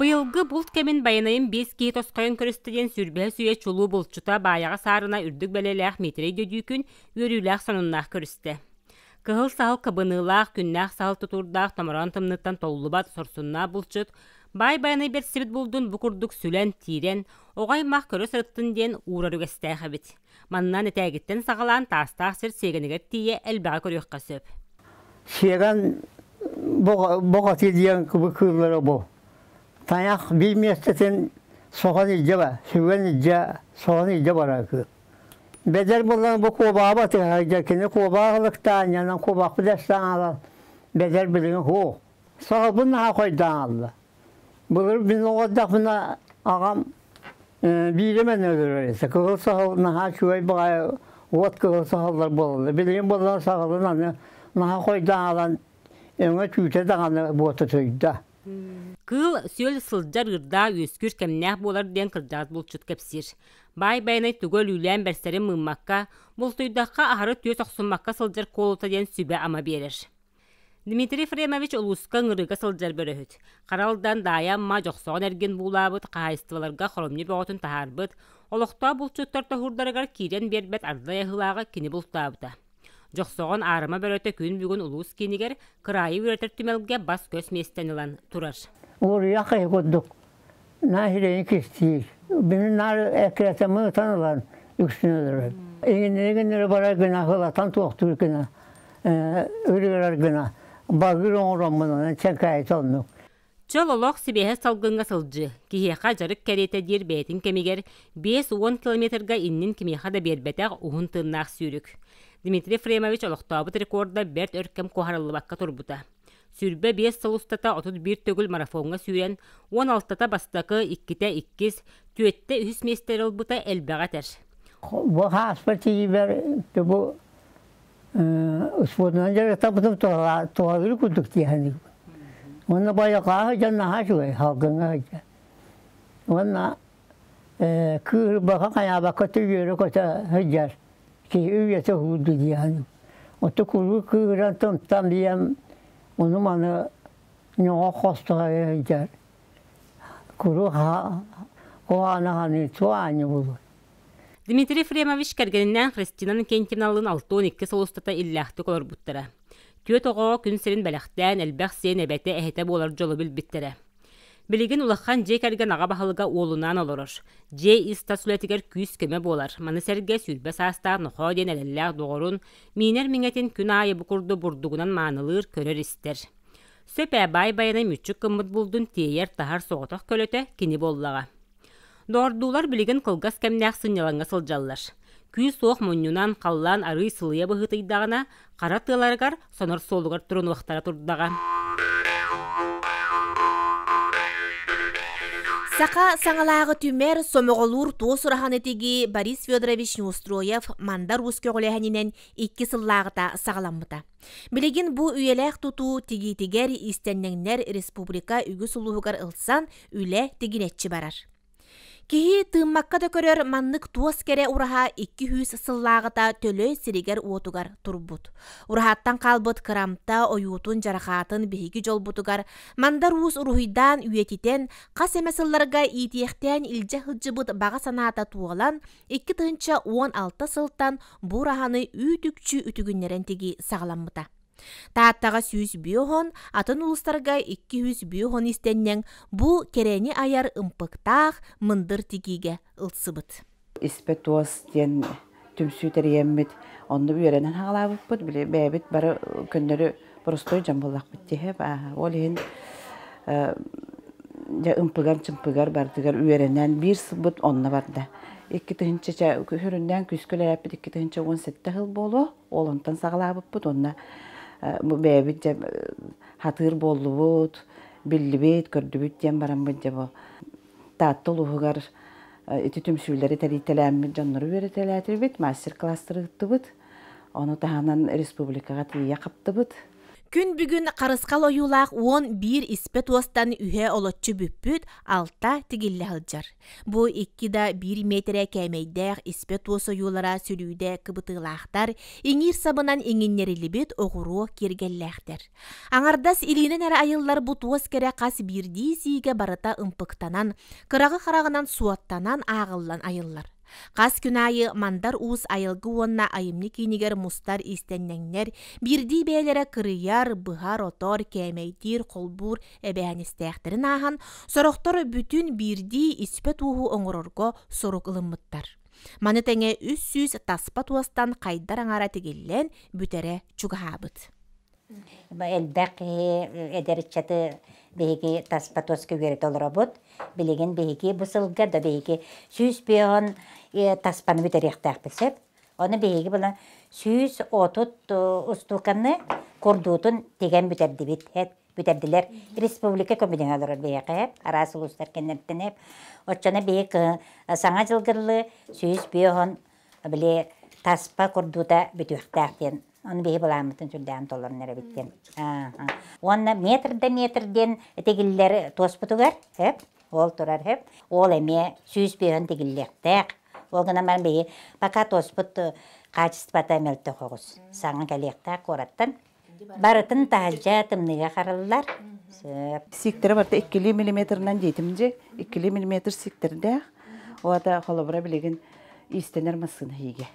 Быйылгы булт кэмин Байанайын биэс киһи тосхойон көрүстэ диэн сүүрбэһис үйэ чулуу булчута Баайаҕа Саарына үрдүк бэлиэлээх Миитэрэй Дөдүүкүн үөрүүлээх сонуннаах көрүстэ. Кыһыл саһыл кыбыныылаах, күннээх саһыл тутуурдаах томороон тымныыттан толлубат сорсуннаах булчут Баай Байанай бэрсибит булдун бу курдук сүлэн, тиирэн, оҕо аймах көрө сырыттын диэн уурар үгэстээх эбит. Манна нэтээгиттэн саҕалаан таастаах сир сиэгэнигэр тиийэ элбэҕи көрүөххэ сөп. Сиэгэн боҕоти диэн кыыллара бу. Тайах биир миэстэтин соҕон илдьэ ба, сүгэн илдьэ, соҕон илдьэ барар кыыл. Бэдэр булан бу куобаҕа батыһар, кини куобаҕа ылыктаан, янан куобахпыт эстаан алан, бэдэр билигин хуох. Саҕабын наһаа хойдаан алла. Былыр мин оҕордохпуна аҕам биири мен өлөрөр этэ. Кыһыл саһыл наһаа үчүгэй баҕайы уот кыһыл саһыллар буолаллар. Билигин буоллар саһылын аны наһаа хойдаан алан өҥө түүтэ даҕаны буотутуйда. Кыыл сүөл сылдьар ыырдаа үөскүүр кэмнээх буолар диэн кырдьаҕас булчут кэпсиир. Баай Байанай тугу өлүүлээн бэрсэрин мыыммакка, бултуйдахха аһары түөс охсуммакка сылдьар куолута диэн сүбэ-ама биэрэр. Дмитрий Ефремович улууска ыҥырыыга сылдьар бөрөһүт. Хара Алдан Даайа Амма Дьохсоҕон эргин буулаабыт хаһаайыстыбаларга хоромньу бөҕөтүн таһаарбыт, олохтоох булчуттар тоһуурдарыгар киирэн биэрбэт ардай аһыылааҕы кини бултаабыта. Дьохсоҕон аарыма бөрөтө күн бүгүн улуус киинигэр кыраайы үөрэтэр түмэлгэ бас-көс миэстэни ылан турар. Уоруйах киһи курдук наа сирэйин кистиир. Бини наар эккирэтэммин ытан ылан үксүн өлөрөр. Иҥиннэри-иҥиннэри барар гына ылатан туохтуур гына ырыарар гына балгыр оҥороммун онон чэҥкээйитэ оннук. Чөл олох сибиэһэ салгыҥҥа сылдьыы, киһиэхэ дьарык кэриэтэ диир бэйэтин кэмигэр 50 километрга иннин кимиэхэ да биэрбэтэх уһун тыыннаах сүүрүк. Дмитрий Ефремович олохтообут рекорда бэрт өр кэм куоһарыллыбакка турбута. 25 сыл устата 31 төгүл марафоҥҥа сүүрэн, 16-та бастакы, иккитэ иккис, түөттэ үһүс миэстэлэри ылбыта элбэҕи этэр. Бу хааспар тиийбэр бу спордунан дьарыктаммытым туһалыыр курдук тиэхэнигим. Уонна байакааһы дьон наһаа үчүгэй, салгыҥҥа сылдьар. Уонна кыырбаха хайаабакка үөрэ-көтө сылдьар киһи үйэтэ уһуурду диэхэним. Оттон куруук кыыһыран тымтан биэм ону-маны ньоҕо хостоһо сылдьар. Куруук куһаҕаны саныы туох аанньа буолуой. Дмитрий Ефремович кэргэнинээн Христина Иннокентьевналыын 62 сыл устата иллээхтик олорбуттара. Түөрт оҕоҕо күн сирин бэлэхтээн, элбэх сиэн эбэтэ, эһэтэ буолар дьолу билбиттэрэ. Билигин улахан дьиэ кэргэн аҕа баһылыга уолунаан олорор. Дьиэ ис-тас үлэтигэр күүс-көмө буолар. Маны сэргэ 20 саастаах Нохоо диэн эрэллээх доҕорун, миинэр миҥэтин күн аайы бу курдук бурдугунан маанылыыр, көрөр-истэр. Сөп ээ, баай Байанай мүччүк гыммыт булдун тиэйэр-таһар соҕотох көлөтө кини буоллаҕа. Доҕордуулар билигин кылгас кэмнээх сынньалаҥҥа сылдьаллар. Күүс-уох мунньунан, халлаан арыый сылыйа быһыытыйдаҕына, хара тыаларыгар сонор суолугар турунуохтара турдаҕа. Саха саҥалааҕы түмэр, сомоҕолуур туос ураһаны тигии Борис Федорович Неустроев Мандар Уус көҕүлээһининэн икки сыллааҕыта саҕаламмыта. Билигин бу үйэлээх тутуу тигиитигэр иистэнньэҥнэр республика үгүс улууһугар ылсан үлэ тигинэччи барар. Киһи тыыммакка да көрөр маннык туос кэрэ ураһа 200 сыллааҕыта Төлөй сиригэр-уотугар турбут. Ураһаттан хаалбыт кырамта ойуутун дьарахаатын биһиги дьолбутугар Мандар Уус уруһуйдаан үйэтитэн, хас эмэ сылларга иитиэхтээн илдьэ сылдьыбыт баҕа санаата туолан, 2016 сылтан бу ураһаны үүт-үкчү үтүгүннэрэн тигии саҕаламмыта. Тааттаҕа 105, атын улуустарга 205 истэнньэҥ бу кэрэни айар ымпыктаах мындыр тигиигэ ылсыбыт. Испэ туос диэн түмсүү тэрийэммит, онно үөрэнэн хаалаабыппыт. Били бэйэбит бары көннөрү боростуой дьон буоллахпыт дии. Ол иһин дьэ ымпыгар-чымпыгар барытыгар үөрэнэн биир сылбыт онно барда. Икки тыһыынча сүрүннээн күүскэ үлэлээппит 2017 сыл буолуо. Ол онтон саҕалаабыппыт уонна бу бэйэбит дьэ хатыыр буоллубут, биллибит, көрдүбүт диэн бараммыт дьэ бу Таатта улууһугар ити түмсүүлэри тэрийтэлээммит дьоннору үөрэтэлээтибит, мастер-класстары ыыттыбыт. Ону таһынан республикаҕа тиийэ хаптыбыт. Күн бүгүн харысхал ойуулаах 11 испэ туостан үһэ олоччу бүппүт, алта тигиллэ сылдьар. Бу икки да биир миэтэрэ кээмэйдээх испэ туос ойуулара сүлүүдэ кыбытыылаахтар, иҥиир сабынан иҥиннэриллибит оҕуруо киэргэллээхтэр. Аҥардас илиинэн эрэ айыллар бу туос кэрэ хас биирдии сиигэ барыта ымпыктанан, кыраҕы хараҕынан суоттанан ааҕыллан айыллар. Хас күн аайы Мандар Уус айылгы уонна айымньы киинигэр мустар иистэнньэҥнэр биирдии бэйэлэрэ кырыйар, быһар-отор, кээмэйдиир, холбуур эбээһинэстээхтэрин ааһан, сорохтор бүтүн биирдии испэ туоһу оҥорорго сорук ылыммыттар. Маны тэҥэ 300 таспа туостан хайдар аҥара тигиллэн бүтэрэ чугаһаабыт. Элбэх киһи эдэр ыччаты биһиги таспа туоска үөрэтэ олоробут. Билигин биһиги бу сылга да биһиги 150 таспаны бүтэриэхтээхпит сөп. Ону биһиги була 130 устууканы курдуутун тигэн бүтэрдибит. Бүтэрдилэр. Республика көмүлүҥэ олорор биһиэхэ араас улуустар кэннэриттэн эп. Оччоно биһи саҥа дьылгырлы 150 били таспа курдуута бүтүөхтээх диэн Ону биһи былааммытын сүрдээҕин толорон эрэбит диэн. Уонна метр да метр диэн тигиллэр туоспутугар, хөп, ол турар хөп. Ол эмиэ 105 тигиллиэхтээх. Ол гынан баран биһи пока туоспут качествота мөлтөх оҕус. Саҥа кэлиэхтээх куораттан. Барытын таһырдьа тымныыга хараллар. Сөп. Сииктэрэ барыта иккилии миллиметрынан диэтим дьи. Иккилии миллиметр сииктэрдээх. Оата холобура билигин иистэнэр массыына иһигэ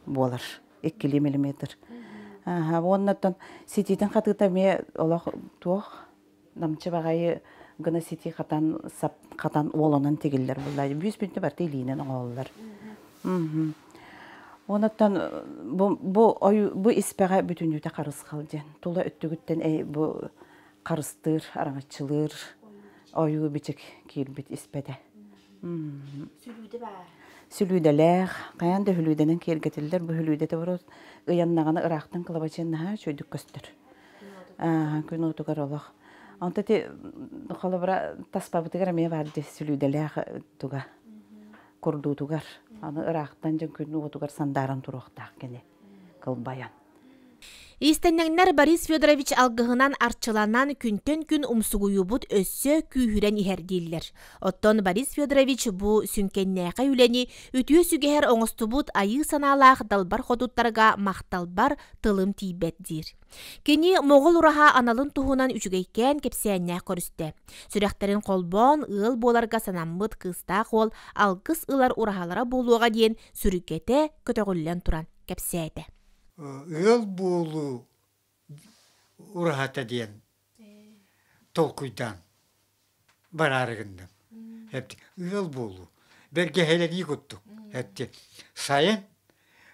буолар. Иккилии миллиметр. Уоннаттан ситиитин хатыыта эмиэ олох туох намчы баҕайы гына ситии хатан сап хатан уоланан тигиллэр булла. Бүүс бүтүнэ барыта илиинэн оҥоһуллар. Онуттан бу бу бу испэҕэ бүтүннүүтэ харысхал диэн. Тула өттүгүттэн бу харыстыыр, араҥаччылыыр ойуу бичик киирбит испэтэ. Сүлүүдэ баар. Сүлүүдэлээх, хайаан да хүлүүдэнэн киэргэтиллэр. Бу хүлүүдэтэ урут ыйаннаҕына ыраахтан кылабачыан наһаа үчүгэйдик көстөр. Күн уотугар олох. Онто ити холобура таспабытыгар эмиэ баар дии сүлүүдэлээх туга курдуутугар. Аны ыраахтан дьон күн уотугар сандааран туруохтаах кини кылбайан. Иистэнньэҥнэр Борис Федорович алгыһынан арчыланан күнтэн күн умсугуйуубут өссө күүһүрэн иһэр дииллэр. Оттон Борис Федорович бу сүҥкэннээхэй үлэни үтүө сүгэһэр оҥостубут айыы санаалаах далбар хотуттарга махталбар тылым тиийбэт диир. Кини Моҕол ураһа аналын туһунан үчүгэйкээн кэпсээннээх көрүстэ. Сүрэхтэрин холбоон ыал буоларга санаммыт кыыстаах уол алгыс ылар ураһалара буолуоҕа диэн сүргэтэ көтөҕүллэн туран кэпсээтэ. Ыал буолуу ураһата диэн толкуйдаан бараары гынным. Ыал буолуу бэргэһэлэнии курдук. Сайын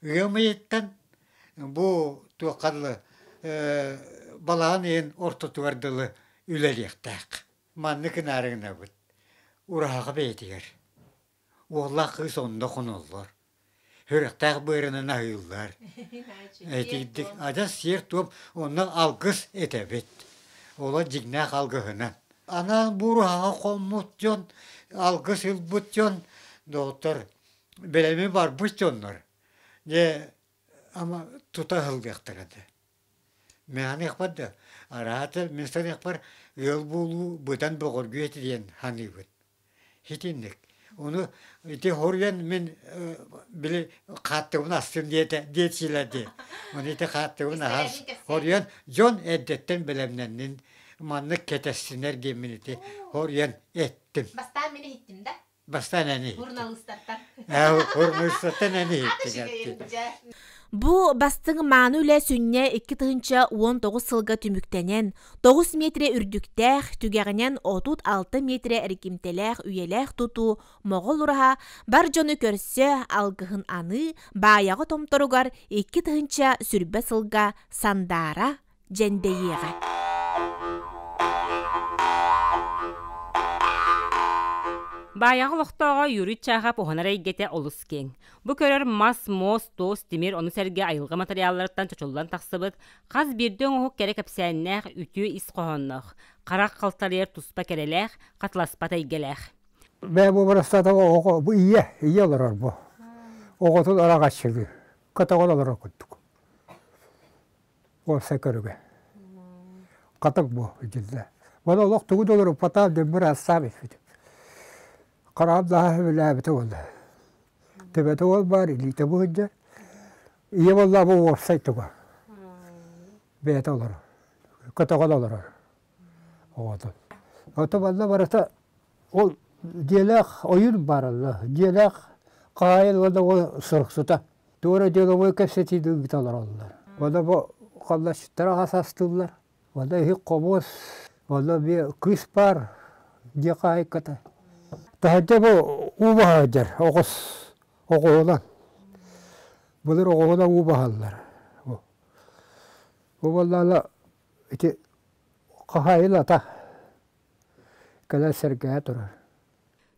ыам ыйыттан бу туохха дылы балаҕан ыйын ортотугар дылы үлэлиэхтээх. Маннык гынаары гынабыт. Ураһаҕа бэйэтигэр. Уоллаах кыыс онно хоноллор. Сүрэхтээх быарынан аһыыллар. Этийдик адьас сиэр-туом онно алгыс этэбит. Олор дьиҥнээх алгыһынан. Анаан буруһаҕа хоммут дьон, алгыс ылбыт дьон, доҕоттор, бэлэми барбыт дьоннор, дьэ, ама тута ыһыллыахтара этэ. Мэханыахпар да, араата мин саныахпар ыал буолуу быдан бөҕөргүө этэ диэн саныыбын. Итинник. Ону ити хоруйан мин били хааттыбын астым диэтэ диэчилэр дии. Ону ити хааттыбын аһас хоруйан дьон эрдэттэн бэлэмнэннин маннык кэтэстинэр диэммин ити хоруйан эттим. Бастаан мин иһиттим да? Бастаан эн иһиттим. Журналистартан. Журналистартан эн иһиттиҥ. Бу бастыҥ мааны үлэ сүнньэ 2019 сылга түмүктэнэн, 9 миэтэрэ үрдүктээх, түгэҕинэн 36 миэтэрэ эргимтэлээх үйэлээх тутуу Моҕол ураһа бар дьону көрсө, алгыһын аныы, Баайаҕа томторугар 2020 сылга Сандаара дьэндэйиэҕэ. Баайаҕа олохтооҕо Юрий Чахов уһанар эйгэтэ олус киэҥ. Бу көрөр мас, муос, туос, тимир, ону сэргэ айылҕа матырыйаалларыттан чочуллан тахсыбыт хас биирдии оҥоһук кэрэ кэпсээннээх, үтүө ис хоһоонноох, харах халтарыйар туспа кэрэлээх, хатыласпат эйгэлээх. Бэйэ буобарастаатаҕа оҕо бу ийэ, ийэ олорор бу. Оҕотун араҕаччылыы, көтөҕөн олорор курдук. Уопсай көрүгэ. Хатык бу дьиллэ. Маны олох тугу да олоруппатаам диэн быраастаам испитим. Хараҕым наһаа сөбүлээбитэ буолла. Төбөтө уол баар, илиитэ бу сылдьар. Ийэ буоллаҕа бу уопсай туга. Бэйэтэ олорор. Көтөҕөн олорор оҕотун. Ото манна барыта ол дьиэлээх ойуун бааралла. Дьиэлээх хаһаайын уонна ол суруксута. Туора деловой кэпсэтиини ыыта олороллор. Онно бу халласчыттара хас астыыллар. Онно иһит хомуос, онно эмиэ кыыс баар дьиэ хаһаайката. Таһырдьа бу уу баһа оҕус оҕуһунан. Былыр оҕуһунан уу баһаллар. Бу буоллаҕына ити хаһаайын ата кэлэн сэргэһэ турар.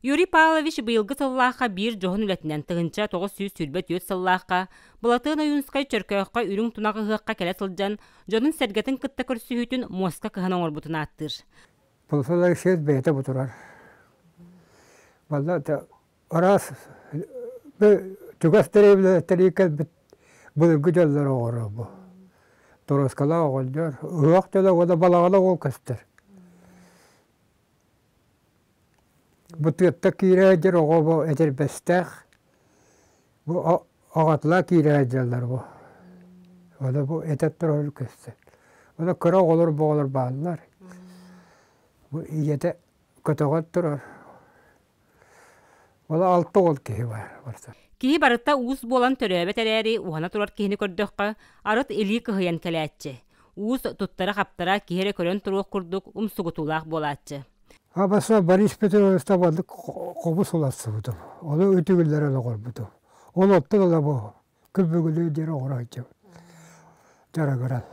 Юрий Павлович быйылгы сыллаахха биир дьоһун үлэтинэн 1924 сыллаахха Былатыан Ойуунускай Чөркөөххө үрүҥ тунах ыһыахха кэлэ сылдьан дьонун-сэргэтин кытта көрсүһүүтүн муоска кыһан оҥорбутун ааттыыр. Полосалар сиэт бэйэтэ бу турар. Балла араас чугас тэрийбит кэлбит былыргы дьоллор оҕоро бу. Торуоскалаах оҕонньор, ыһыах дьоно уонна балаҕана уол көстөр. Бу тыатта киирэ сылдьар оҕо бу этэрбэстээх, бу аҕатылаа киирэ сылдьаллар бу. Ону бу этэр турар көстөр. Ону кыра оҕолор оҕолор бааллар. Бу ийэтэ көтөҕөн турар. Ол алта уол киһи баар барыта. Киһи барыта уус буолан төрөөбөт эрээри, уһана турар киһини көрдөххө, арыт илии кыһыйан кэлээччи. Уус туттара-хаптара киһи эрэ көрөн туруох курдук умсугутуулаах буолааччы. Абаса Борис Петрович табаннык хобус уларсыбытым. Ону үтүгүллэрэн оҕорбутум. Ол оттон ыла бу күлбүгүлүү диэн оҕоро сылдьабыт. Дьарыгыран.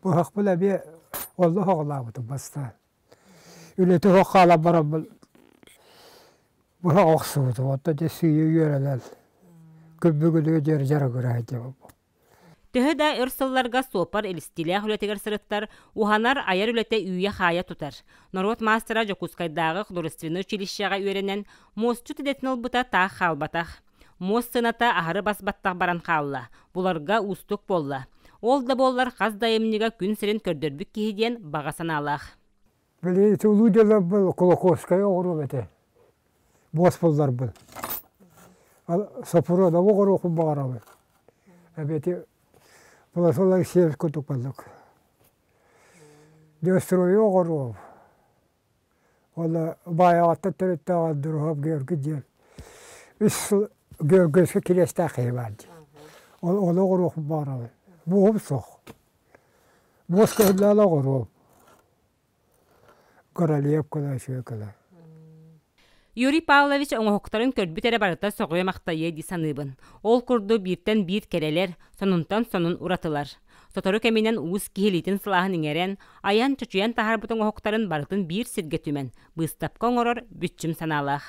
Быһахпын эмиэ онно хоҕолообутум бастаан. Үлэтэ суох хаалан бараммын быһах охсубутум. Оттон дьэ сыыйа үөрэнэн күлбүгүлүү диэн дьарыгыра сылдьабыт. Төһө да өр сылларга суоппар илистиилээх үлэтигэр сырыттар, уһанар, айар үлэтэ үүйэ-хаайа тутар. Норуот маастара Дьокуускайдааҕы художественнай училищеҕа үөрэнэн, муосчут идэтин ылбыта таах хаалбатах. Муос сыаната аһары бас-баттах баран хаалла, буларга уустук буолла. Ол да буоллар хас да айымньыга күн сирин көрдөрбүт киһи диэн баҕа санаалаах. Били ити улуу дьоннорбун Кулаковскай оҕуруом этэ. Буос булларбын. Соппуруонабы оҕоруохпун баҕарабын. Эбиэти Платон Алексеевич курдук баллык. Дестрою оҕоруом. Уонна Баайаҕаттан төрүттээх Андруһов Георгий диэн үс сыл Георгиевскай кириэстээх киһи баар дии. Ол ону оҕоруохпун баҕарабын. Буоһум суох. Буос көһүллээн оҕоруом. Королев кыла үчүгэй кыла. Юрий Павлович оҥоһуктарын көрбүт эрэ барыта сөҕүө-махтайыа дии саныыбын. Ол курдук бииртэн биир кэрэлэр, сонунтан сонун уратылар. Сотору кэминэн уус киһи илиитин сылааһын иҥэрэн, айан, чочуйан таһаарбыт оҥоһуктарын барытын биир сиргэ түмэн, быыстапка оҥорор бүччүм санаалаах.